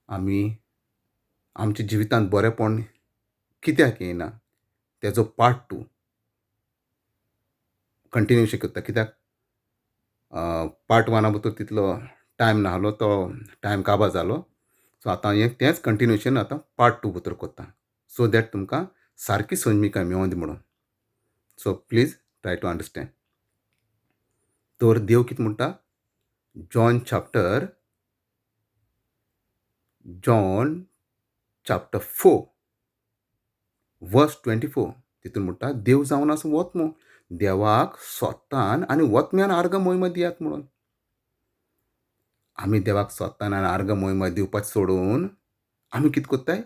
आमी आमच्या जिवितांत बरेंपण कित्याक येना तेजो पार्ट टू कंटिन्यूएशन करता. कित्याक पार्ट वना भितर तितलो टायम नासलो, तो टायम काबार जालो. सो आतां हें तेंच कंटिन्यूएशन आतां पार्ट टू भितर करता, सो that तुमकां सारकी समजिकाय मेळोंदी म्हणून. So please try to understand. तर देव कितें म्हणटा, John chapter 4 verse 24 तितून म्हणटा, देव जावन आसा वोतमो, देवाक सोतान आनी वोतम्यान आर्गां मोहिमा दियात म्हणून. आमी देवाक सोतान आनी आर्गां मोहिमा दिवपाचें सोडून आमी कितें कोत्ताय,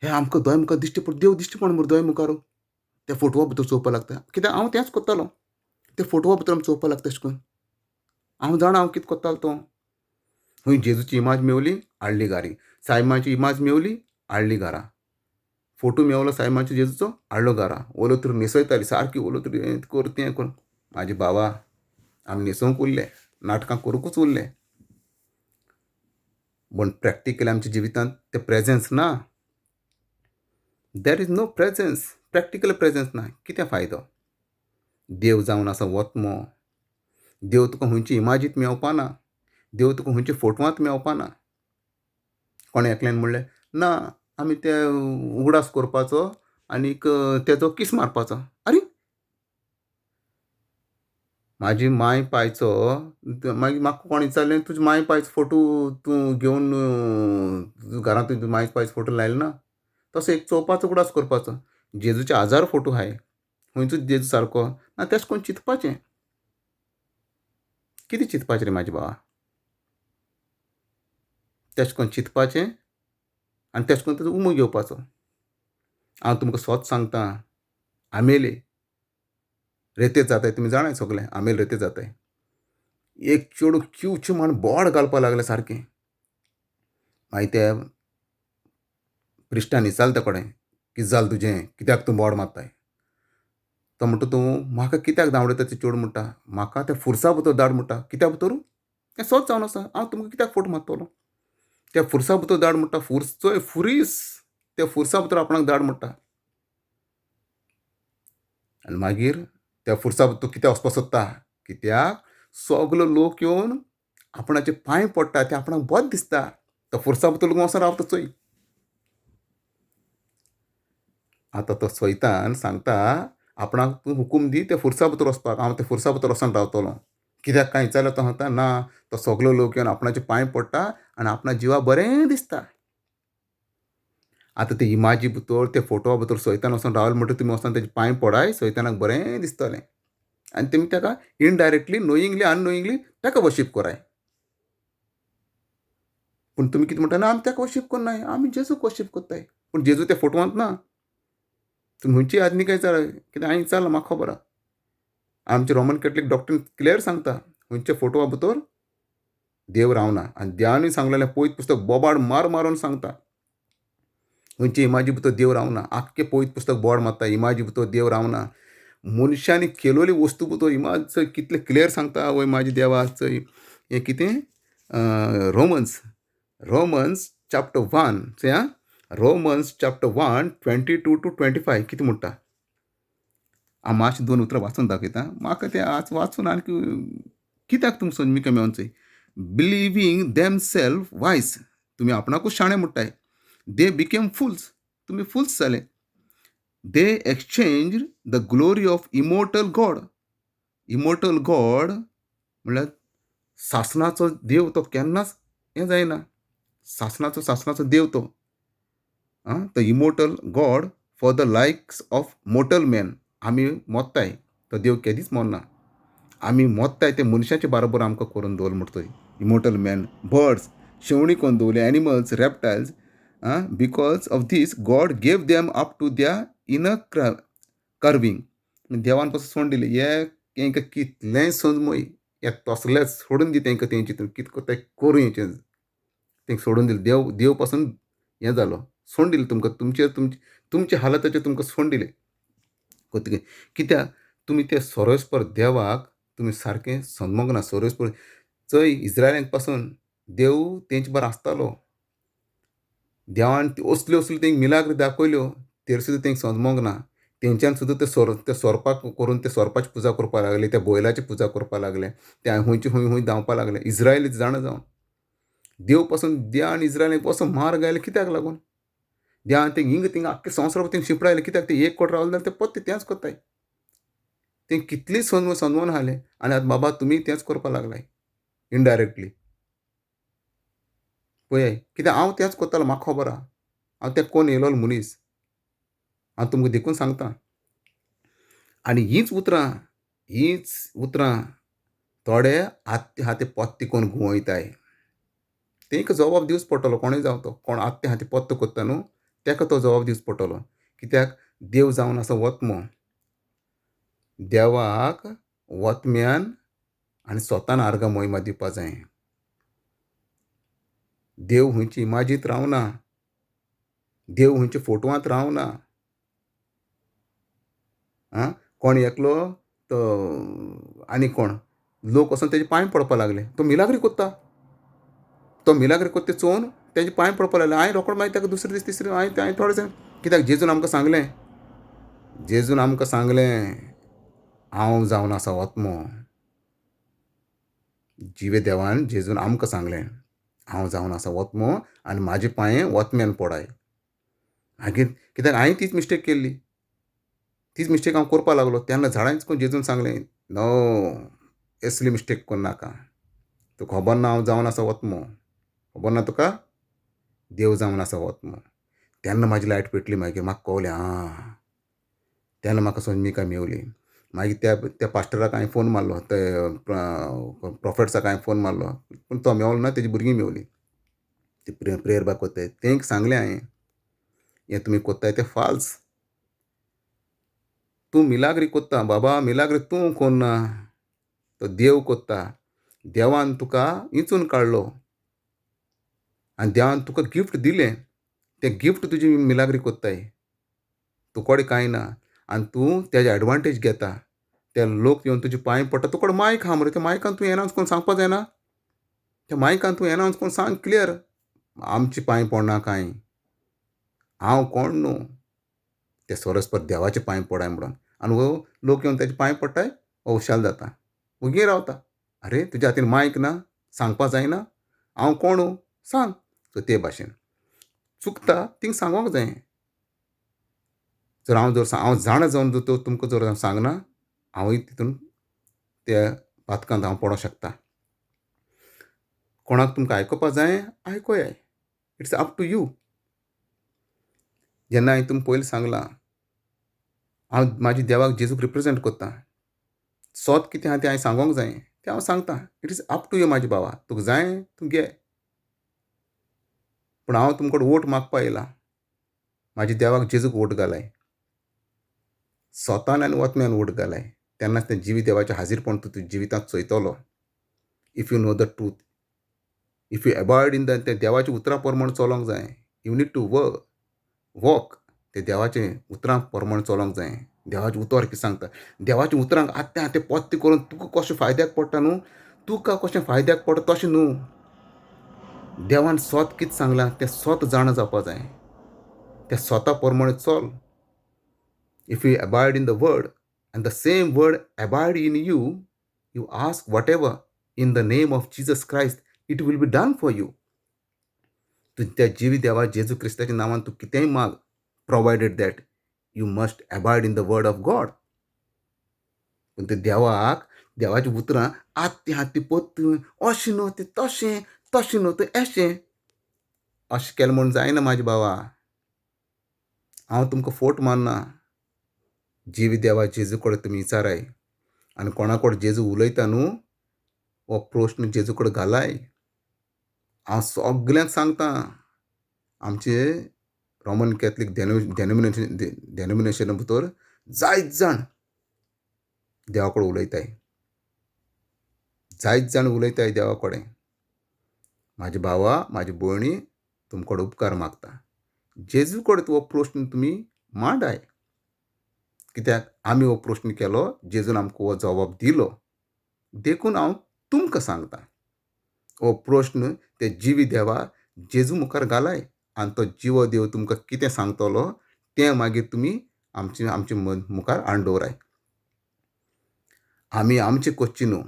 हे आमकां दोळे मुखार दिश्टी पडटा, देव दिश्टी पडना मरे दोळे मुखार, त्या फोटवा भितर चोवपाक लागता. कित्याक हांव तेंच कोत्तालो, त्या फोटवा भितर आमी चोवपाक लागता अशें करून. हांव जाणा हांव कितें कोत्तालो तो. खंय जेजूची इमाज मेवली हाडली घारी, सायबाची इमाज मेवली हाडली घरा, फोटो मेवलो सायबाचो जेजूचो हाडलो घरा, ओलो तर न्हेसयताली सारकी, ओलो तर हें कर तें कर. म्हाजे भावा आमी न्हेसोवंक उरले, नाटकां करूंकूच उरले, पूण प्रॅक्टिकली आमच्या जिवितांत तें प्रेजेन्स ना. There is no presence, practical presence ना. कितें फायदो? देव जावन आसा वोतमो, देव तुका खंयची इमाजींत मेवपा ना, देव तुका खंयच्या फोटवांत मेवपा ना. कोणें एकल्यान म्हणलें ना आमी ते उगडास करपाचो आनीक तेजो कीस मारपाचो. आरे, म्हाजी माय पायचो मागीर म्हाका कोण विचारलें, तुजे माय पायचो फोटो तूं घेवन घरांत तुज्या माय पायचो फोटो लायलो ना? तसो एक चोवपाचो उगडास करपाचो. जेजूचे हजार फोटो आहाय, खंयचो जेजू सारको ना तेश कोन्न चिंतपाचें. कितें चिंतपाचें रे म्हाजे भावा? तेश कोन्न चिंतपाचें आनी तेश कोन्न तेजो उमो घेवपाचो. हांव तुमकां सोत सांगता, आमेले रेते जाताय, तुमी जाणाय सगळें, आमेल रेते जाताय. एक चेडूं किवचे म्हण बोड घालपाक लागलें सारकें. मागीर त्या प्रिस्टान विचारलें तेका कडेन, कितें जालें तुजें, कित्याक तूं बोड मारताय? तो म्हणटा, तूं म्हाका कित्याक धांवडयता? तें चेडूं म्हणटा, म्हाका त्या फुरसा भितर धाड म्हणटा. कित्या भितर? तें सोत जावन आसा, हांव तुमकां कित्याक फोट मारतलो? त्या फुरसा भितर धाड म्हणटा, फुर्स चोय फुरीस, त्या फुरसा भितर आपणाक धाड म्हणटा. आनी मागीर त्या फुरसा भितर तूं कित्याक वचपाक सोदता? कित्याक सगलो लोक येवन आपणाचे पांय पडटा, ते आपणाक बरें दिसता. तो फुरसा भितर लोक वचोन रावता चोय. आतां तो सैतान सांगता आपणाक, तूं हुकूम दी त्या फुरसा भितर वचपाक, हांव त्या फुरसा भितर वचोन रावतलो. कित्याक कांय विचारल्यार तो सांगता ना, तो सगलो लोक येवन आपणाचे पांय पडटा आनी आपणा जिवा बरें दिसता. आतां ते इमाजी भितर, ते फोटवा भितर सैतान वचोन रावले म्हणटकीर तुमी वचोन तेजे पांय पडाय, सैतानाक बरें दिसतलें. आनी तुमी ताका इनडायरेक्टली, नोयिंगली, अननोयिंगली ताका वर्शीप कराय. पूण तुमी कितें म्हणटा, ना आमी ताका वर्शीप करनाय, आमी जेजूक वर्शीप करताय. पूण जेजू त्या फोटवांत ना. तुमी खंयची आदमी काय विचार, कितें हांवें विचारलां, म्हाका खबर आहा. आमचे रोमन कॅथलीक डॉक्ट्रीन क्लियर सांगता, खंयच्या फोटवा भितर देव रावना. आनी देवानूय सांगलेलें पवित्र पुस्तक बोबाड मार मारून सांगता, खंयचे इमाजी भितर देव रावना. आख्खें पवित्र पुस्तक बोड मारता, इमाजी भितर देव रावना. मनशांनी केलोली वस्तू भितर इमाज चोय कितले क्लियर सांगता, वय म्हाजे देवा चोय. हें कितें, रोमन्स चॅप्टर 1 चोय आं, रोमन्स चॅप्टर 1 22 to 25 कितें म्हणटा. हांव मातशें दोन उतरां वाचून दाखयता, म्हाका तें आज वाचून आनी कित्याक तुमकां समजिकाय मेळोन चोय. बिलिवींग देम सेल्फ वायज, तुमी आपणाकूच शाणे म्हणटाय. दे बिकेम फुल्स, तुमी फुल्स जाले. They exchange the glory of immortal God. Immortal God म्हणल्यार सासणाचो देव, तो केन्नाच हें जायना, सासणाचो सासणाचो देव तो. आं, the immortal God for the likes of mortal man. आमी मोत्ताय, तो देव केदीच मोरना. आमी मोत्ताय ते मनशाचे बाराबर आमकां करून दवरलो म्हणटा तो. इमोर्टल मॅन, बर्ड्स, शेवणीं करून दवरली, एनिमल्स, रेप्टायल्स. आं, because of this God gave them up to their inner curving. देवान पासून सोडून दिलें, हे तांकां कितलेंय समजय, हे तसलेच सोडून दी तांकां, तेंचे कितें करता करूं, हेचें तांकां सोडून दिलें. देव देव पासून हें जालो, सोडून दिलें तुमकां, तुमचे तुमचे हालताचेर तुमकां सोडून दिलें. कित्याक तुमी ते सोरोस्पर देवाक तुमी सारकें समजूंक ना. सोरोस्पर चोय इज्रायलांक पासून देव तेंचे बरो आसतालो. देवान असल्यो असल्यो तेंकां मिलाग्र दाखयल्यो तरी सुद्दां तेंकां समजोंक ना. तेंच्यान सुद्दां ते सोर त्या सोरपाक करून ते सोरपाची पुजा करपाक लागले, त्या बैलाची पुजा करपाक लागले, ते खुंयचे खूंय खूंय धांवपाक लागले. इज्रायली जाणा जावन देव पासून देवान इज्रायलांक असो मार घालो कित्याक लागून? देवान ते हिंगा थिंगा आख्खे संवसार तेंकां शिंपडायले कित्याक? ते एक कडेन रावले जाल्यार ते परते तेंच करताय. ते कितली समजून आसले आनी आतां बाबा तुमी तेंच करपाक लागलाय इनडायरेक्टली. पळयाय कित्याक हांव तेंच करतालो, म्हाका खबर आहा. हांव तें कोण येयलोलो मनीस, हांव तुमकां देखून सांगता. आनी हींच उतरां, हींच उतरां थोडे आत्ते हाते पोत्ते कोन्न घुंवयताय. तेंकां जबाब दिवचो पडटलो, कोणूय जावं तो कोण आत्ते हाते पोत्तो कोत्ता न्हू तेका तो जबाब दिवचो पडटलो. कित्याक देव जावन आसा वतमो, देवाक वतम्यान आनी स्वतान आर्गां मोहिमा दिवपा जाय. देव खंयचे इमाजींत रावना, देव खंयच्या फोटवांत रावना. आं, कोण एकलो तो आनी कोण लोक वचोन तेजे पांय पडपाक लागले. तो मिलाग्री कोत्ता, तो मिलाग्री कोत्ता ते चोवन तेजे पांय पडपाक लागले. हांवें रोकडो मागीर ताका दुसरे दीस तिसरे हांवें हांवें थोडे जाण कित्याक जेजून आमकां सांगलें, जेजून आमकां सांगलें हांव जावन आसा आत्मो. जिवे देवान जेजून आमकां सांगलें हांव जावन आसा ओत्मो आनी म्हाजे पांये ओतम्यान पडाय. मागीर कित्याक हांवें तीच मिस्टेक केल्ली, तीच मिस्टेक हांव करपाक लागलो. तेन्ना झाडांच कोण जेजून सांगलें नो, असली मिस्टेक करनाका, तुका खबर ना हांव जावन आसा ओत्मो, खबर ना तुका देव जावन आसा ओत्मो. तेन्ना म्हाजी लायट पेटली. मागीर म्हाका कळ्ळें आं, तेन्ना म्हाका संजमिका मेवली. मागीर त्या त्या पास्टराक हांवें फोन मारलो, ते प्रोफेट्साक हांवें फोन मारलो, पूण तो मेवलो ना, तेजी भुरगीं मेवली. ती प्रेयर बाग कोत्ताय तेंक सांगलें हांवें, हें तुमी कोत्ताय तें फाल्स. तूं मिलाग्री कोत्ता बाबा, मिलाग्री तूं कोन्ना, तो देव कोत्ता. देवान तुका विंचून काडलो आनी देवान तुका गिफ्ट दिलें, तें गिफ्ट तुजी मिलाग्री कोत्ताय, तुकोडे कांय ना आनी तूं तेजे एडवांटेज घेता. ते लोक येवन तुजे पांय पडटा, तुकोडे मायक आहा मरे, त्या मायकान तूं एनावन्स करून सांगपा जायना? त्या मायकान तूं एनावन्स करून सांग क्लियर, आमचे पांय पडना कांय, हांव कोण न्हू, ते सोरसपर देवाचे पांय पडाय म्हणून. आनी हो लोक येवन तेजे पांय पडटाय, हो हुशाल जाता, वगी रावता. आरे तुज्या हातीन मायक ना, सांगपा जायना, हांव कोण सांग. सो ते भाशेन चुकता तिंका सांगोंक जाय. जर हांव जर हांव जाणा जावन जर तुमकां जर हांव सांगना, हांवूय तितून त्या पातकांत हांव पडोंक शकता. कोणाक तुमकां आयकुपा जाय आयकोया, it's up to you. जेन्ना हांवें तुमकां पयलीं सांगलां, हांव म्हाज्या देवाक जेजूक रिप्रेजेंट करता, सोत कितें आहा तें हांवें सांगोंक जाय, तें हांव सांगता. It is up to you म्हाजे भावा, तुका जाय तूं घे, पूण हांव तुमकां वोट मागपा येयला. म्हाज्या देवाक जेजूक वोट घालाय, सोतान आनी वतम्यान वोट घालाय, तेन्नाच तें जिवी देवाचें हाजीरपण तूं तुज्या जिवितांत चोयतलो. If you know the truth, if you avoid in the ते देवाच्या उतरां प्रमाण चलोंक जाय. You need to work walk, ते देवाचे उतरां प्रमाण चलोंक जाय. देवाचें उतर कितें सांगता, देवाच्या उतरांक आत्तें आत्तें पोत्तें करून तुका कशें फायद्याक पडटा न्हू, तुका कशें फायद्याक पडटा तशें न्हू. देवान सोत कितें सांगलां तें सोत जाणा जावपा जाय, त्या सोता प्रमाणे चल. If you abide in the word and the same word abide in you, you ask whatever in the name of Jesus Christ, it will be done for you. तूं त्या जिवी देवा जेजू क्रिस्ताच्या नांवान तूं कितेंय माग, provided that you must abide in the word of God. पूण ते देवाक देवाची उतरां आत्तें आत्तें पोत्तून अशें न्हू तें तशें, तशें न्हू तें एशें, अशें केलें म्हूण जायना म्हाजे भावा. हांव तुमकां फोट मारना. जिवी देवा जेजू कडेन तुमी विचाराय आनी कोणा कडेन जेजू उलयता न्हू हो प्रस्न जेजू कडेन घालाय. हांव सगल्यांक सांगता, आमचे रोमन कॅथलीक डेनोमिनेशना भितर जायत जाण देवा कडेन उलयताय, जायत जाण उलयताय देवा कडेन. म्हाजे भावा म्हाजे भयणी तुमकां कडेन उपकार मागता, जेजू कडेन हो प्रस्न तुमी मांडाय. कित्याक आमी हो प्रस्न केलो, जेजून आमकां हो जवाब दिलो, देखून हांव तुमकां सांगता. हो प्रस्न ते जिवी देवा जेजू मुखार घालाय आनी तो जिवो देव तुमकां कितें सांगतलो तें मागीर तुमी आमचे आमचे मुखार हाडून दवराय. आमी आमचें करचें न्हू.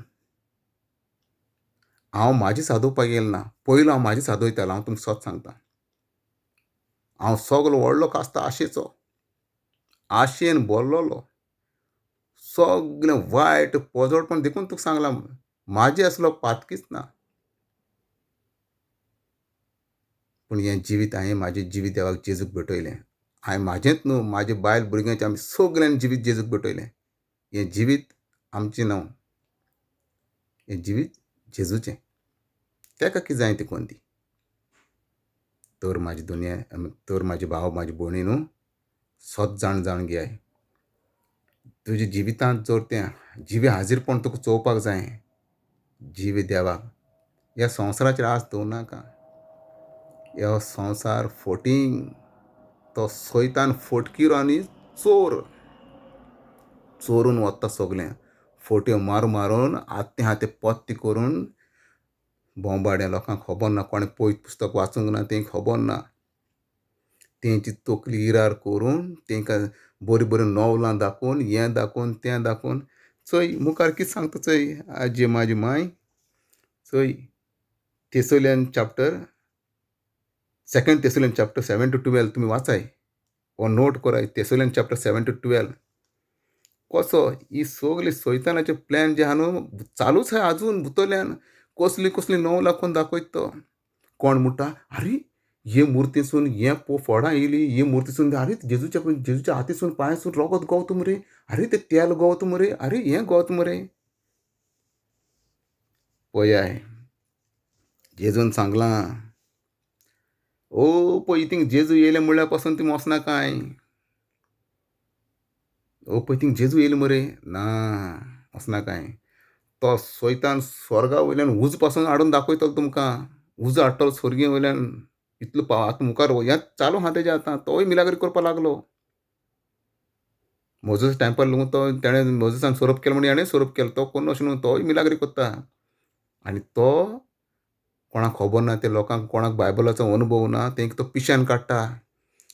हांव म्हाजें सादोवपाक येयलें ना, पयलो हांव म्हाजें सादयतालो. हांव तुमकां सत सांगता, हांव सगलो व्हडलो कास्ता आशेचो, आशेन भरलेलो, सगलें वायट पोजोडपण. देखून तुका सांगलां, म्हाजें असलो पातकीच ना. पूण हें जिवीत हांवें म्हाजें जिवीत देवाक जेजूक भेटयलें. हांवें म्हाजेंच न्हू, म्हाजे बायल भुरग्यांचें आमी सगल्यांनी जिवीत जेजूक भेटयलें. हें जिवीत आमचें न्हू, हें जिवीत जेजूचें. ताका कितें जाय तें कोन्न दी. तर म्हाजी दुनिया, तर म्हाजे भाव म्हाजी भयणी न्हू, सत जाण जावन घेयाय. तुज्या जिवितांत जर तें जिवें हाजीरपण तुका चोवपाक जाय जिवे देवाक, ह्या संवसाराचेर आस दवरूं नाका. ह्यो संवसार फोटींग, तो सैतान फोटकिरो आनी चोर, चोरून वता सगलें. फोट्यो मारून मारून आत्तें आहा तें पत्ते करून बोंबाड्या लोकांक खबर ना, कोणें पयत पुस्तक वाचूंक ना तेंकां खबर ना. तेंची तकली इरार करून तेंकां बरीं बरीं नवलां दाखोवन, हें दाखोवन तें दाखोवन. चोय मुखार कितें सांगता चोय आजी म्हाजी मांय. चोय Thessalonian chapter, second Thessalonian chapter 7 to 12 तुमी वाचाय वो नोट कराय. थेसोलियन चॅप्टर 7 to 12 कसो ही सगली सैतानाचे प्लॅन जे आहा न्हू चालूच आहा आजून भितरल्यान. कसली कसली नवलां कोन्न दाखयता तो. कोण म्हणटा आरे हे मुर्तीसून हे फोडां येयली, हे मुर्तीसून आरे जेजूच्या जेजूच्या हातीसून पांयासून रोगत गवता मरे, आरे तें तेल गवता मरे, आरे हें गवता मरे. पळयाय जेजून सांगलां, ओ पळय थिंग जेजू येयले म्हणल्यार पासून तुमी वचना कांय. ओ पळय थिंग जेजू येयले मरे, ना वचना कांय. तो सैतान स्वर्गा वयल्यान उजो पासून हाडून दाखयतलो तुमकां, उजो हाडटलो स्वर्गे वयल्यान. इतलो पाव आतां मुखार हें चालू आहा तेजें आतां. तोय मिलाग्री करपाक लागलो. मोजस टायमार लागून तो तेणें मोजसान सोरोप केलो म्हणून हेणें सोरोप केलो. तो कोन्न अशें न्हू, तोय मिलाग्री करता. आनी तो कोणाक खबर ना, ते लोकांक कोणाक बायबलाचो अनुभव ना, तेंकां तो पिश्यान काडटा.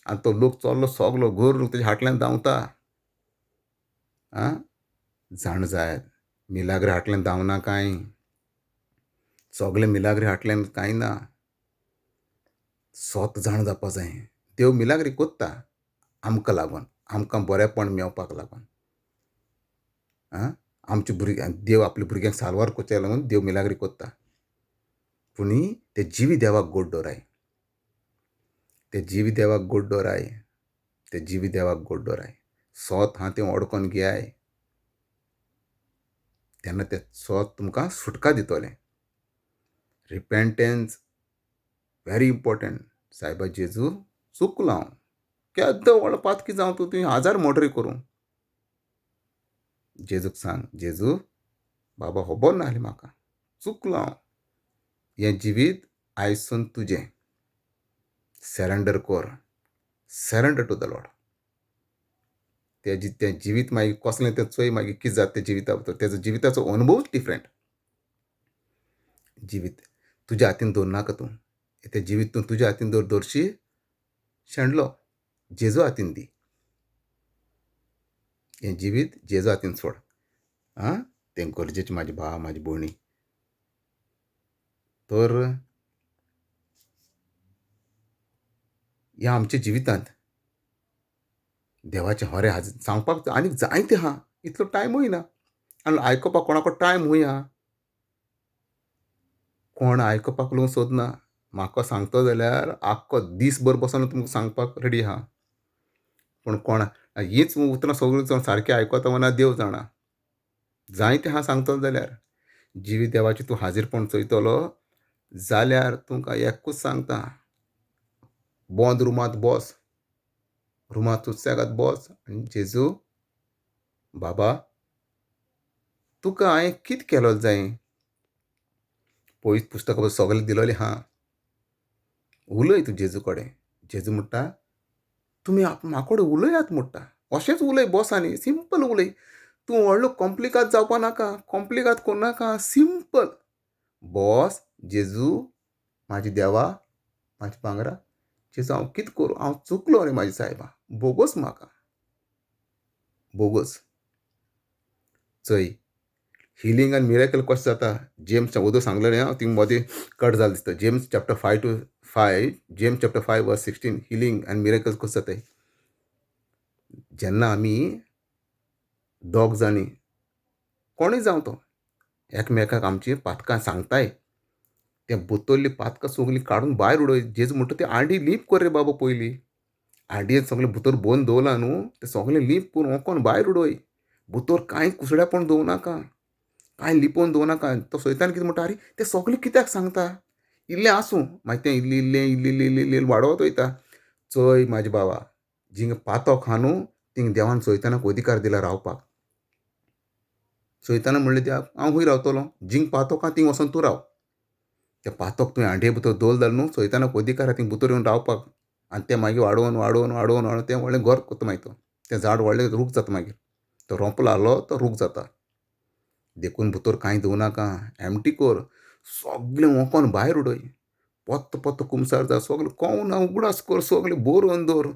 आनी तो लोक चल्लो सगलो घर तेज्या फाटल्यान धांवता. आं, जाण जायात, मिलाग्री फाटल्यान धांवना कांय, सगले मिलाग्री फाटल्यान कांय ना. सत जाण जावपा जाय. देव मिलाग्री कोत्ता आमकां लागून, आमकां बरेंपण मेवपाक लागून. आं, आमच्या भुरग्यांक देव आपल्या भुरग्यांक साल्वार करच्या लागून देव मिलाग्री कोत्ता. पूण ते जिवी देवाक गोड दवराय, ते जिवी देवाक गोड दवराय, ते जिवी देवाक गोड दवराय. सत आहा तें वळखून घेयाय, तेन्ना तें सत तुमकां सुटका दितलें. रिपेंटन्स व्हेरी इम्पोर्टंट. सायबा जेजू चुकलो हांव, केदो व्हडलो पातकी जावं तूं, तुवें हजार मोटरी करूं. जेजूक सांग, जेजू बाबा खबर नासली म्हाका, चुकलो हांव. हें जिवीत आयजसून तुजें, सरेंडर कर, सरेंडर टू the Lord. तें जिवीत मागीर कसलें तें चोय, मागीर कितें जाता तें जिविता भितर. तेजो जिविताचो अनुभवूच डिफरंट. जिवीत तुज्या हातीन दवरनाका तूं, तें जिवीत तूं तुज्या हातीन दवरशी शेणलो. जेजू हातीन दी हें जिवीत, जेजू हातीन सोड. आं, तें गरजेचें म्हाजे भाव म्हाजी भयणी. तर ह्या आमच्या जिवितांत देवाचें हरें हाज सांगपाक आनीक जायतें आहा, इतलो टायमूय ना आनी आयकुपाक कोणाको टायमूय आहा. कोण आयकुपाक लोक सोदना. म्हाका सांगता जाल्यार आख्खो दीसभर बसून तुमकां सांगपाक रेडी आहा. पूण कोण हीच उतरां सगळीं जाण सारकीं आयकता ना देव जाणा. जायतें आहा सांगतलो जाल्यार. जिवीत देवाचें तूं हाजीरपण चोयतलो जाल्यार तुमकां एकूच सांगता, बंद रुमांत बस, रुमांत सुसेगाद बस आनी जेजू बाबा तुका हांवें कितें केलो जाय, पयस पुस्तकां सगळें दिलोलें आहा, उलय तूं जेजू कडेन. जेजू म्हणटा तुमी म्हाकोडे उलयात म्हणटा, अशेंच उलय बस आनी सिंपल उलय. तूं व्हडलो कॉम्प्लिकाद जावपा नाका, कॉम्प्लिकाद करूं नाका, सिंपल बॉस जेजू म्हाजे देवा, म्हाजे भांगरा जेजू, हांव कितें करूं, हांव चुकलो रे म्हाज्या सायबा, बोगोस म्हाका, बोगोस. चोय हिलींग आनी मिरेकल कशें जाता, जेम्स वोदोळ सांगलेलें हांव थिंग मदीं कट जालें दिसता. James chapter 5 to 5, James chapter 5 verse 16, healing आनी मिरेकल्स कशें जाताय. जेन्ना आमी दोग जाणी कोणूय जावं तो एकमेकाक आमची पातकां सांगताय, तें बुतरलीं पातकां सगलीं काडून भायर उडय. जेजू म्हणटा तें आंडी लीप कर रे बाबा, पयलीं आंडयेन सगळें भितर बोन दवरलां न्हू, तें सगळें लीप करून ओंकोन भायर उडय. भितर कांय कुसड्यापण दवरूं नाका, कांय लिपोवन दवरूं नाका. तो सैतान कितें म्हणटा, आरे तें सगळें कित्याक सांगता, इल्लें आसूं, मागीर तें इल्लें इल्लें इल्लें इल्लें इल्लें इल्लें वाडोवत वयता. चोय म्हाजे बाबा, जिंग पातक आहा न्हू थिंग देवान सैतानाक अधिकार दिला रावपाक. सैताना म्हणलें देवाक, हांव खूंय रावतलो, जिंग पातक आहा थिंग वचोन तूं राव. तें पातक तुवें हांडये भितर दवरलें जाल्यार न्हू सैतानाक अधिकार आहा थिंग भितर येवन रावपाक. आनी तें मागीर वाडोवन वाडोवन वाडोवन वाडोवन तें व्हडलें घर करता मागीर तो, तें झाड व्हडलें रूख जाता मागीर, तो रोंपो लायलो तो रूख जाता. देखून भितर कांय दवरूं नाका, एमटी कर, सगळें ओंकोन भायर उडय. पत्तो पत्तो कुमसार जा, सगळें कोण ना उगडास कर, सगळें बरोवन दवर.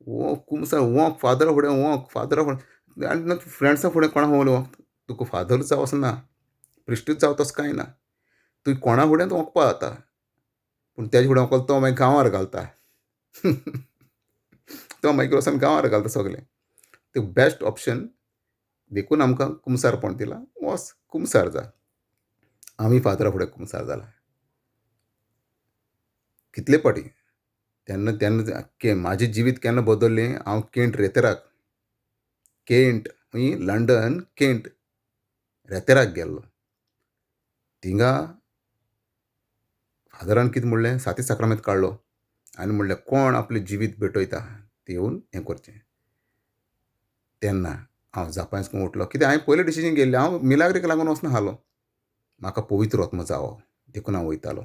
वोंक कुमसार वोंक, फादरा फुडें वोंक, फादरा फुडें आनी फ्रेंड्सां फुडें कोणा फुडें वोंक. तुका फादर जावं असो ना, प्रिस्टूच जावं तसो कांय ना, तुवें कोणा फुडें वोंकपा जाता, पूण तेजे फुडें वोंकलो तो मागीर गांवार घालता, तो मागीर वचोन गांवार घालता सगळें. तें बेस्ट ऑप्शन. देखून आमकां कुमसारपण दिलां, वच कुमसार जा. आमी फादरा फुडें कुमसार जाला कितले पाटी. तेन्ना तेन्ना म्हाजें जिवीत केन्ना बदल्लें, हांव केंट रेतेराक, केंट खंय लंडन केंट रेतेराक गेल्लो. थिंगा फादरान कितें म्हणलें, साती साक्रामेंत काडलो आनी म्हणलें कोण आपलें जिवीत भेटयता ते येवन हें करचें. तेन्ना हांव जापांयस उठलो, कित्याक हांवें पयलें डिसिजन घेयल्लें, हांव मिलाग्रीक लागून वचना आसलो, म्हाका पवित्र आत्मो जावो देखून हांव वयतालो.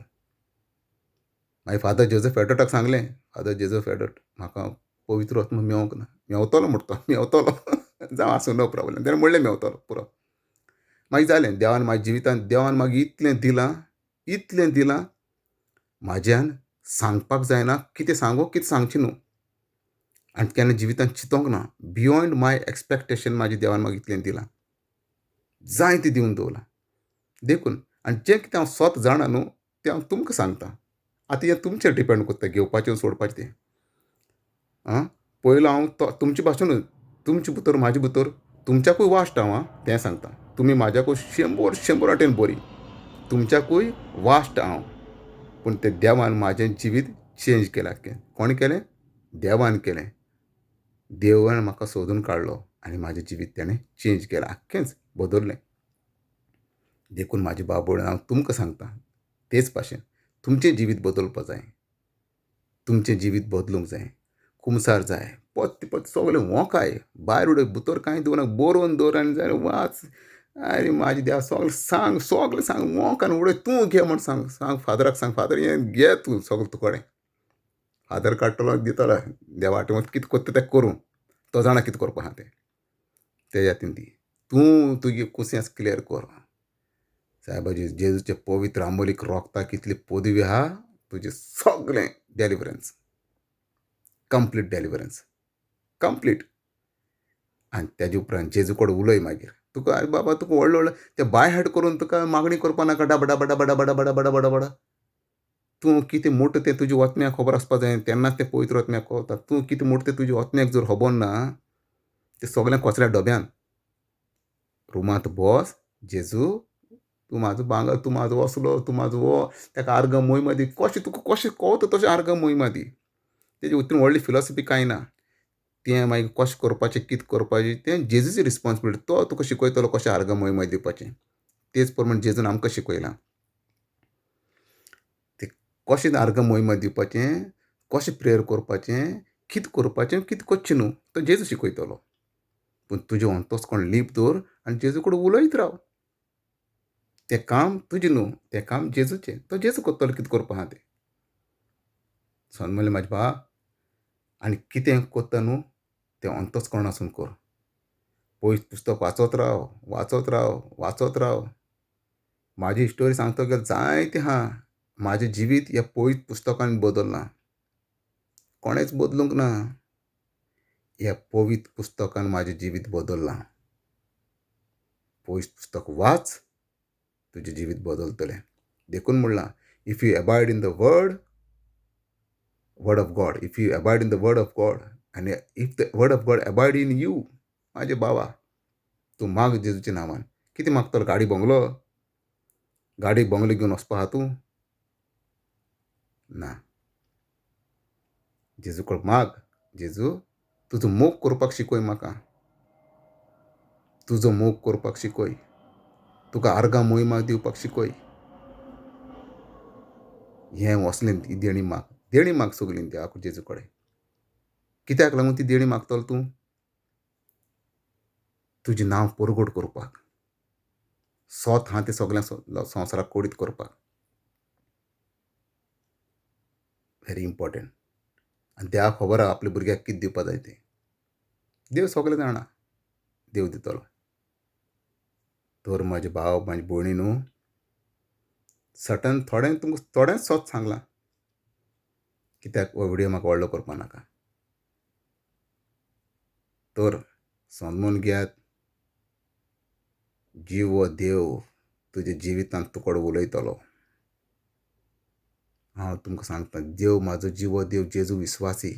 मागीर फादर जोजफ एडवर्टाक सांगलें, फादर जोजफ एडवर्ट म्हाका पवित्र आत्मो मेवोंक ना, मेवतलो म्हणटा तो, मेवतलो, जावं आसूं नो प्रोब्लेम, तेणें म्हणलें मेवतलो पुरो. मागीर जालें, देवान म्हाज्या जिवितांत देवान म्हाका इतलें दिलां, इतलें दिलां, म्हाज्यान सांगपाक जायना, कितें सांगू कितें सांगचें न्हू. आनी केन्ना जिवितांत चिंतोंक ना, बियोंड my expectation म्हाज्या देवान म्हाका इतलें दिलां, जायतें दिवन दवरलां. देखून आनी जें कितें हांव स्वता जाणा न्हू तें हांव तुमकां सांगता. आतां हें तुमचेर डिपेंड करता, घेवपाचें सोडपाचें तें. आं, पयलो हांव तो तुमचे भाशेनूच, तुमचे भितर म्हाजे भितर तुमच्याकूय वाश्ट हांव, आं तें सांगता, तुमी म्हाज्याकूय 100 100 वाटेन बरी, तुमच्याकूय वाश्ट हांव. पूण तें देवान म्हाजें जिवीत चेंज केलां. कोणें केलें? देवान केलें. देवान म्हाका सोदून काडलो आनी म्हाजें जिवीत तेणें चेंज केलां, आख्खेंच बदल्लें. देखून म्हाजे बाबड हांव तुमकां सांगता तेच भाशेन तुमचें जिवीत बदलपा जाय, तुमचें जिवीत बदलूंक जाय, कुमसार जाय, पत्ते पत्ते सगळें वोंकाय भायर उडय, भितर कांय दवरना, बरोवन दवर आनी जाय वाच. आरे म्हाजे देवा सगळें सांग, सगळें सांग, वोंक आनी उडय, तूं घे म्हण सांग, सांग फादराक सांग, फादर हें घे तूं सगळें तुकडे. फादर काडटलो दितलो, देवा तूं कितें करता तें करूं, तो जाणा कितें करपा आहा तें, तेज्या हातीन दी, तूं तुगे कुसेंस क्लियर कर. सायबाजी जेजूचे पवित्र आमोलीक रोगताक इतली पदवी आहा, तुजें सगळें डेलिवरन्स, कंप्लीट डेलिवरन्स, कंप्लीट. आनी तेजे उपरांत जेजू कडेन उलय मागीर तुका, आरे बाबा तुका व्हडलो व्हडलो ते बाय हार्ट करून तुका मागणी करपा नाका, डबा डबा डबा डबा डबा डबा डबा डबा. तूं कितें मोठो तें तुज्या ओतम्याक खबर आसपा जाय, तेन्नाच तें पवित्र ओतम्याक कळता. तूं कितें मोठो तें तुज्या ओतम्याक जर खबर ना, तें सगळें कचऱ्या डब्यान. रुमांत बस, जेजू तूं म्हाजो भांगर, तूं म्हाजो असलो, तूं म्हाजो हो, ताका आर्गां मोहिमा दी, कशें तुका कशें कळता तशें आर्गां मोहिमा दी. तेजी उतून व्हडली फिलॉसॉफी कांय ना. तें मागीर कशें करपाचें कितें करपाचें तें जेजूची रिस्पोन्सिबिलिटी, तो तुका शिकयतलो कशें आर्गां मोहिमा दिवपाचें. तेच प्रमाण जेजून आमकां शिकयलां तें कशें आर्गां मोहिमा दिवपाचें, कशें प्रेयर करपाचें, कितें करपाचें कितें करचें न्हू, तो जेजू शिकयतलो. पूण तुजें अंतस्कर्ण लीप दवर आनी जेजू कडेन उलयत राव. तें काम तुजें न्हू, तें काम जेजूचें, तो जेजू करतलो कितें करपा आहा तें. समजलें म्हाजे बा? आनी कितें करता न्हू तें अंतस्कर्णासून कर. पयस पुस्तक वाचत राव, वाचत राव, वाचत राव. म्हाजी स्टोरी सांगता गेल्यार जायती आहा. म्हाजें जिवीत ह्या पवित्र पुस्तकान बदल्लां, कोणेंच बदलूंक ना. ह्या पवित्र पुस्तकान म्हाजें जिवीत बदल्लां. पवित्र पुस्तक वाच, तुजें जिवीत बदलतलें. देखून म्हणलां, if you abide in the word, word of God, if you abide in the word of God आनी if the word of God abide in you, म्हाजे बाबा तूं माग जेजूच्या नांवान. कितें मागतलो? गाडी बंगलो? गाडी बंगलो घेवन वचपा आहा तूं? ना. जेजू कडेन माग, जेजू तुजो मोग करपाक शिकय म्हाका, तुजो मोग करपाक शिकय, तुका आर्गां मोहिमा दिवपाक शिकय. हें वसलें देणी माग, देणी माग सगळीं देवाक जेजू कडेन. कित्याक लागून ती देणी मागतलो तूं? तुजें नांव परगट करपाक, सोत आहा तें सगळ्या संवसाराक कोडीत करपाक. Very important. आनी देवाक खबर आहा आपल्या भुरग्याक कितें दिवपा जाय तें. देव सगळें जाणा, देव दितलो. तर म्हाजे भाव म्हाजे भयणी न्हू, सटन थोडें तुमकां थोडेंच सत सांगलां, कित्याक हो व्हिडियो म्हाका व्हडलो करपा नाका. तर समजून घेयात, जिवो देव तुज्या जिवितांत तुका उलयतलो. हांव तुमकां सांगता, देव म्हाजो जिवो देव जेजू विस्वासी,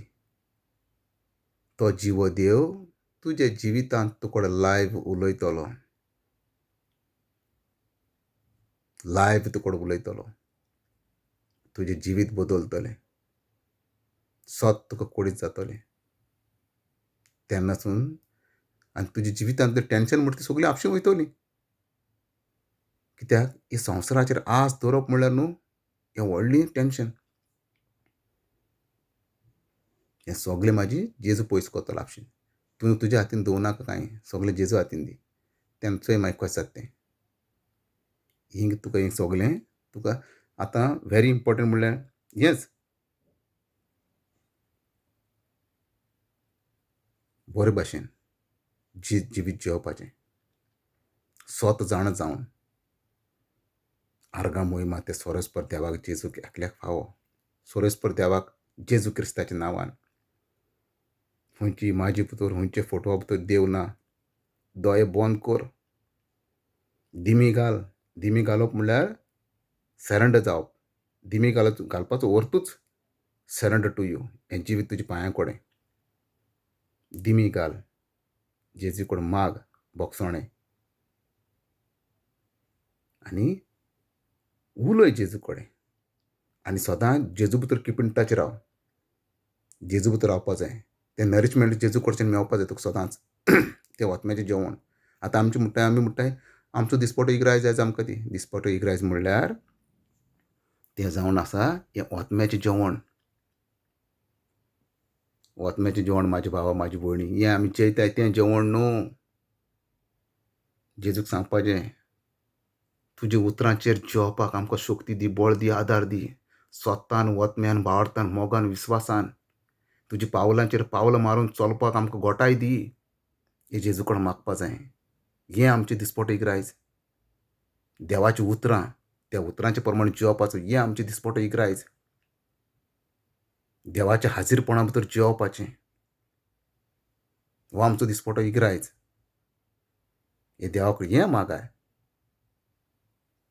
तो जिवो देव तुज्या जिवितांत तुका लायव्ह उलयतलो, लायव्ह तुका उलयतलो. तुजें जिवीत बदलतलें, सत तुका कोडीत जातलें तेन्नासून. आनी तुज्या जिवितांतलें टेंशन म्हणटा ती सगळीं आपशीं वयतली. कित्याक हे संवसाराचेर आस दवरप म्हणल्यार न्हू हें व्हडलें टेंशन. हें सगळें म्हाजी जेजू पयस करतलो आपशीं. तूं तुज्या हातीन दवरूं नाका कांय, सगळें जेजू हातीन दी, तेन्ना चोय मागीर कशें जाता तें. हिंग तुका हें सगळें तुका आतां व्हेरी इम्पोर्टंट म्हणल्यार हेंच, बरे भाशेन जिवीत जियोवपाचें, स्वत जाणा जावन. आर्गां मोहिमा ते सोरस्पर देवाक जेजू एकल्याक फावो, सोरस्पर देवाक जेजू क्रिस्ताच्या नांवान. खंयची म्हाजे भितर खंयचे फोटवा भितर देव ना. दोळे बंद कर, दिमी घाल. दिमी घालप म्हणल्यार सरेंडर जावप. दिमी घालपाचो अर्थूच सरेंडर टू you. हें जिवीत तुज्या पांयां कडेन. दिमी घाल, जेजू कडेन माग भोगसणें आनी उलय जेजू कडेन. आनी सदांच जेजू भितर कीप इन टच राव. जेजू भितर रावपा जाय. तें नरिशमेंट जेजू कडच्यान मेळपा जाय तुका सदांच. तें ओतम्याचें जेवण. आतां आमचें म्हणटा, आमी म्हणटाय आमचो दिसपटो इग्रायज जाय आमकां. ती दिसपटो इग्रायज म्हणल्यार तें जावन आसा हें ओतम्याचें जेवण. ओतम्याचें जेवण म्हाजे भावा म्हाजी भयणी, हें आमी जेयताय तें जेवण न्हू. जेजूक सांगपाचें, तुज्या उतरांचेर जेवपाक आमकां शक्ती दी, बळ दी, आदार दी. स्वतान, ओतम्यान, भावार्थान, मोगान, विस्वासान तुज्या पावलांचेर पावलां मारून चलपाक आमकां गोटाय दी. हें जेजू कडेन मागपा जाय. हें आमचें दिसपटो इग्रायज. देवाचीं उतरां, त्या उतरांचे प्रमाण जियोवपाचो, हें आमचें दिसपटो इग्रायज. देवाच्या हाजीरपणा भितर जियोवपाचें, हो आमचो दिसपटो इग्रायज. हें देवा कडेन हें मागाय.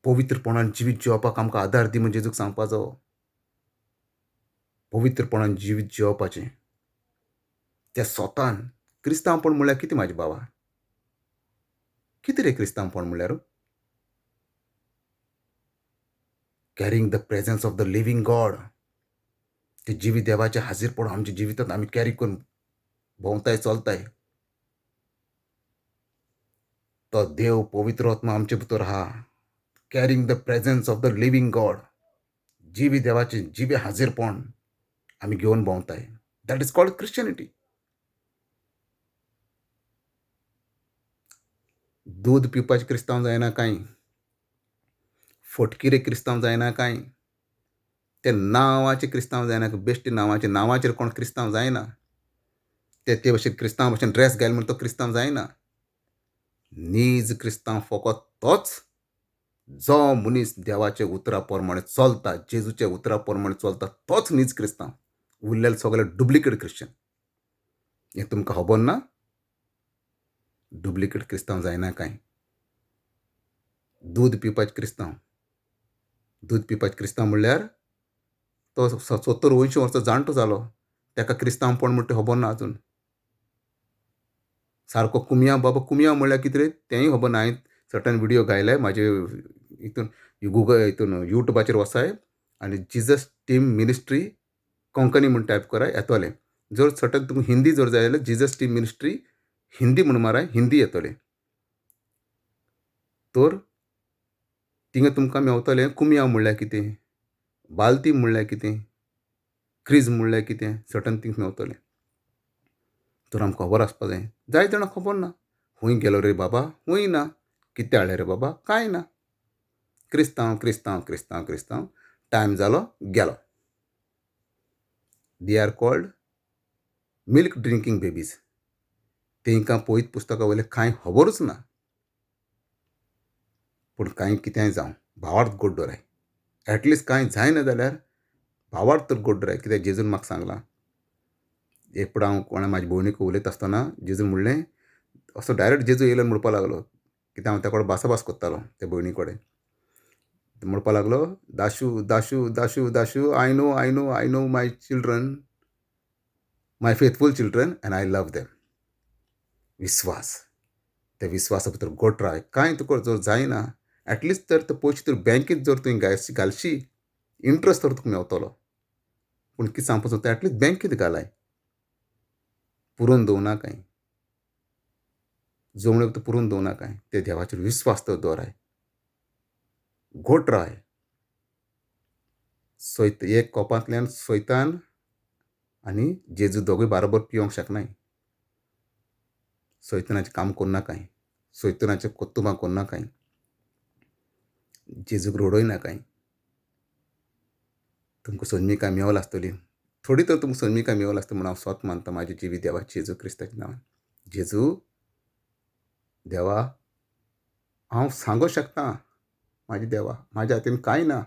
पवित्रपणान जिवीत जियोवपाक आमकां आदार दी म्हण जेजूक सांगपाचो. पवित्रपणान जिवीत जियोवपाचें त्या स्वतान. क्रिस्तांवपण म्हणल्यार कितें म्हाजे बाबा? कितें रे क्रिस्तांवपण म्हणल्यार? Carrying the presence of the living God. ते जिवीत देवाचें हाजीरपण आमच्या जिवितांत आमी कॅरी करून भोंवताय, चलताय. तो देव पवित्र आत्मा आमचे भितर आहा. Carrying the presence of the living God. जिवी देवाचें जिवी हाजीरपण आमी घेवन भोंवताय. That is called Christianity. दूद पिवपाचें क्रिस्तांव जायना कांय, फटकिरे क्रिस्तांव जायना कांय, ते नांवाचे क्रिस्तांव जायना, बेश्टे नांवाचे, नांवाचेर कोण क्रिस्तांव जायना. ते ते भशेन क्रिस्तांव भशेन ड्रेस घाल म्हण तो क्रिस्तांव जायना. नीज क्रिस्तांव फकत तोच जो मनीस देवाच्या उतरा प्रमाणे चलता, जेजूच्या उतरा प्रमाणे चलता, तोच नीज क्रिस्तांव. उरलेले सगळे डुप्लिकेट क्रिश्चन. हें तुमकां खबर ना? डुप्लिकेट क्रिस्तांव जायना कांय. दूद पिवपाचें क्रिस्तांव. दूद पिवपाचें क्रिस्तांव म्हणल्यार तो 70-80 वर्सां जाणटो जालो, ताका क्रिस्तांवपण म्हणटा तें खबर ना आजून. सारको कुमया बाबा, कुमया म्हणल्यार कितें रे तेंय खबर ना. हांवें सर्टन व्हिडियो घायले म्हाजे हितून गुगल हितून युट्यूबाचेर वचाय आनी जिजस टीम मिनिस्ट्री कोंकणी म्हूण टायप कराय येतोलें. जर सर्टन तुमकां हिंदी जर जाय जाल्यार जिजस टीम मिनिस्ट्री हिंदी म्हूण माराय, हिंदी येतोलें. तर थिंगा तुमकां मेवतोलें कुमया म्हणल्यार कितें, बालती म्हणल्यार कितें, क्रीज म्हणल्यार कितें, सर्टन थिंग्स मेवतोलें. तर आमकां खबर आसपा जाय. जायते जाणांक खबर ना. खूंय गेलो रे बाबा, खूंय ना. कितें हाडलें रे बाबा, कांय ना. क्रिस्तांव क्रिस्तांव क्रिस्तांव क्रिस्तांव, टायम जालो गेलो. They are called milk drinking babies. तेंकां पवित्र पुस्तका वयलें कांय खबरूच ना. पूण कांय कितेंय जावं, भावार्थ गोड दवराय. एटलिस्ट कांय जायना जाल्यार भावार्थ तर गोड दवराय. कित्याक जेजून म्हाका सांगलां, एक फावट हांव कोणा म्हाजे भयणीक उलयता आसतना जेजून म्हणलें, असो डायरेक्ट जेजू येयलो म्हणपाक लागलो. कित्याक हांव त्या कडेन भासाभास करतालो त्या भयणी कडेन. म्हणपाक लागलो, Dashu Dashu Dashu Dashu, I know I know I know my children, my faithful children and I love them. विस्वास, त्या विस्वासा भितर गोट राय. कांय तुका जर जायना एटलिस्ट तर ते पयशे तर बँकेत जर तुवें घालशी, इंट्रस्ट तर तुका मेवतलो. पूण कितें सांगपाक सोदता, एटलिस्ट बँकेत घालाय, पुरोवन दवरनाकाय, जमणेक तर पुरोवन दवरनाकाय. ते देवाचेर विस्वास तर दवराय, गोट राय. सैत एक कोपांतल्यान सैतान आनी जेजू दोगूय बाराबर पिवंक शकनाय. सैतानाचें काम करनाकाय, सैतानाचें कर्तुबां करनाकाय, जेजूक रडय नाकाय. तुमकां संदमिकाय मेवला आसतली, थोडी तर तुमकां संदमिकाय मेवला आसतली म्हूण हांव स्वत मानता म्हाजे जिवीत देवा जेजू क्रिस्ताच्या नांवान. जेजू देवा, हांव सांगूंक शकता म्हाज्या देवा, म्हाज्या हातीन कांय ना,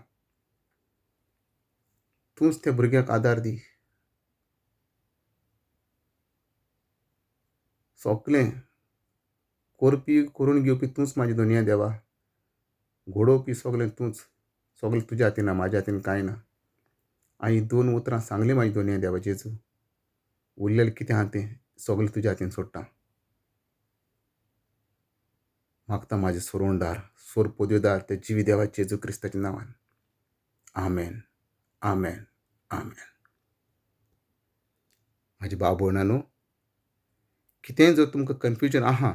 तूंच त्या भुरग्याक आदार दी. सगलें करपी करून घेवपी तूंच म्हाजी दुनिया देवा, घडोवपी सगलें तूंच, सगलें तुज्या हातीन आहा, म्हाज्या हातीन कांय ना. हांवें दोन उतरां सांगलीं म्हाजी दुनिया देवा जेजू, उरलेलें कितें आहा तें सगलें तुज्या हातीन सोडटा. मागता म्हाजे सोरोणदार सोर पदवेदार त्या जिवी देवा जेजू क्रिस्ताच्या नांवान. आमेन आमेन आमेन. म्हाजे भाव भयणांनो, कितेंय जर तुमकां कन्फ्युजन आहा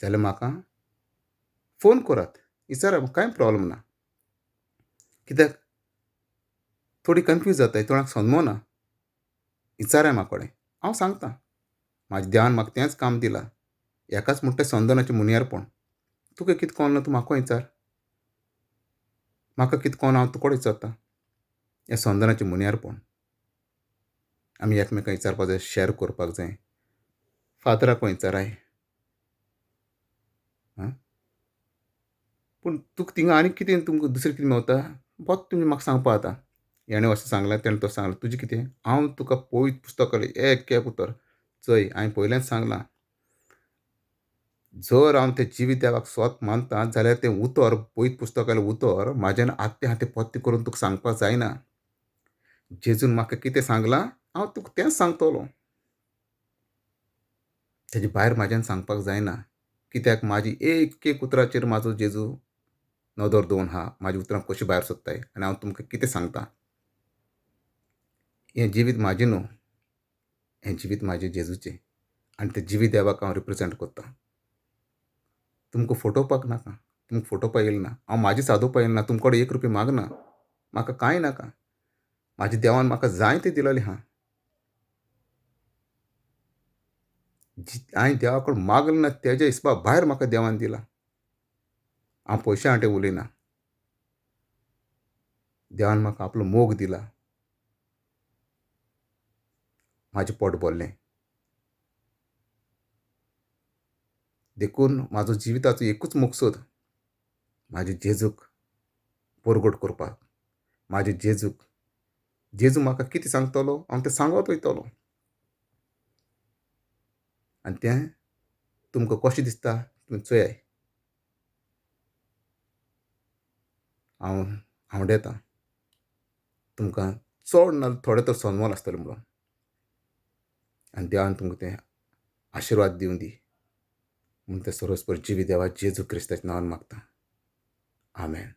जाल्यार म्हाका फोन करात, विचारा, कांय प्रोब्लम ना. कित्याक थोडी कन्फ्यूज जाताय, थोड्यांक समजना, विचाराय म्हाका कडेन, हांव सांगता. म्हाज्या देवान म्हाका तेंच काम दिलां, हेकाच म्हणटा संदनाचें मुनियारपण. तुका कितें कळना तूं म्हाका विचार, म्हाका कितें कळना हांव तुका विचारता. हें संदनाचें मुनियारपण. आमी एकमेकांक विचारपाक जाय, शेर करपाक जाय. फादराक विचाराय, आं. पूण तुका थिंगा आनी कितें तुमकां दुसरें कितें मेवता बोत तुमी म्हाका सांगपा जाता. हेणें अशें सांगलें, तेणें तशें सांगलें, तुजें कितें? हांव तुका पवित्र पुस्तकांतलें एक एक उतर चोय, हांवें पयलेंच सांगलां, जर हांव तें जिवीत देवाक स्वत मानता जाल्यार तें उतर पवित्र पुस्तकांतलें उतर म्हाज्यान आत्तें आहा तें पत्तें करून तुका सांगपाक जायना. जेजून म्हाका कितें सांगलां हांव तुका तेंच सांगतलो, तेजे भायर म्हाज्यान सांगपाक जायना. कित्याक म्हाजी एक एक उतराचेर म्हाजो जेजू नदर दवरून आहा, म्हाजी उतरां कशीं भायर सोदताय आनी हांव तुमकां कितें सांगता. हें जिवीत म्हाजें न्हू, हें जिवीत म्हाजें जेजूचें, आनी तें जिवीत देवाक हांव रिप्रेजेंट करतां. तुमकां फटोवपाक नाका, तुमकां फटोवपाक येयलें ना, हांव म्हाजें सादोवपाक येयलें ना, तुमचे कडेन एक रुपया मागना, म्हाका कांय नाका. म्हाज्या देवान म्हाका जाय तें दिलेलें आहा. हांवें देवा कडेन मागलें ना तेज्या हिसपा भायर म्हाका देवान दिलां. हांव पयशा वाटेन उलयना, देवान म्हाका आपलो मोग दिला, म्हाजें पोट भरलें. देखून म्हाजो जिविताचो एकूच मकसद, म्हाजे जेजूक परगट करपाक, म्हाजे जेजूक, जेजू म्हाका कितें सांगतलो हांव तें सांगत वयतलो. आनी तें तुमकां कशें दिसता तुमी चोयाय. हांव आंवडेतां तुमकां चड ना थोडें तर सन्मान आसतलें म्हणून. आनी देवान तुमकां तें आशिर्वाद दिवं दी म्हूण तें सर्वस्पर जिवी देवा जेजू क्रिस्ताच्या नांवान मागता. आमेन,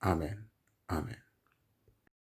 आमेन, आमेन.